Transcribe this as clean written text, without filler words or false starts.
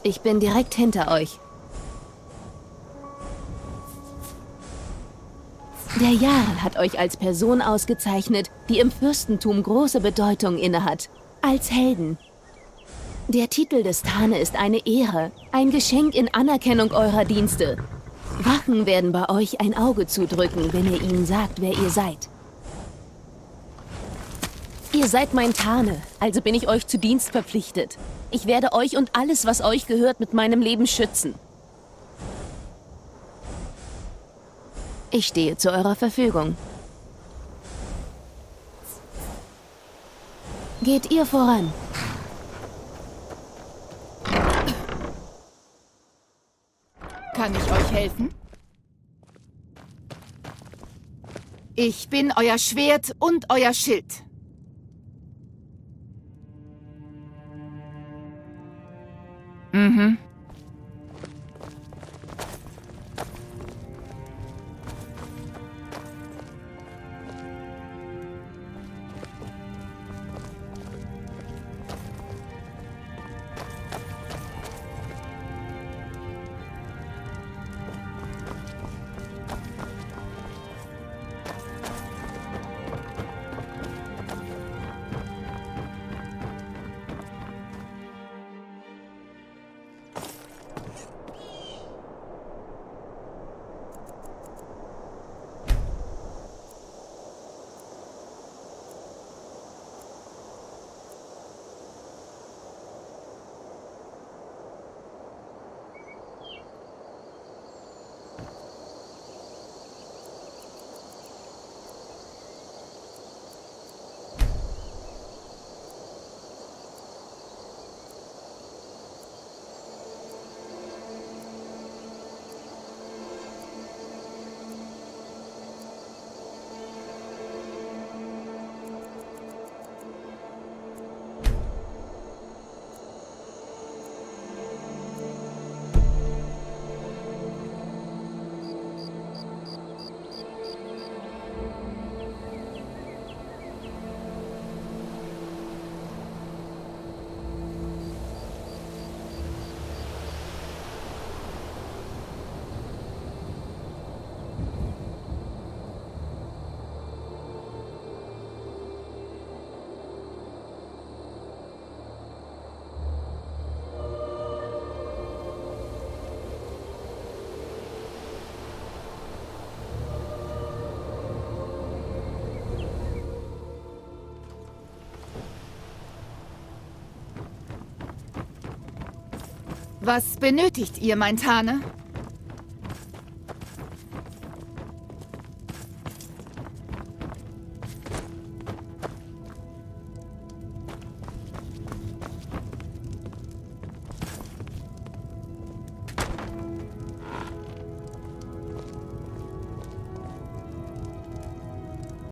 Ich bin direkt hinter euch. Der Jarl hat euch als Person ausgezeichnet, die im Fürstentum große Bedeutung innehat. Als Helden. Der Titel des Tane ist eine Ehre, ein Geschenk in Anerkennung eurer Dienste. Wachen werden bei euch ein Auge zudrücken, wenn ihr ihnen sagt, wer ihr seid. Ihr seid mein Tane, also bin ich euch zu Dienst verpflichtet. Ich werde euch und alles, was euch gehört, mit meinem Leben schützen. Ich stehe zu eurer Verfügung. Geht ihr voran. Kann ich euch helfen? Ich bin euer Schwert und euer Schild. Mhm. Was benötigt ihr, mein Tane?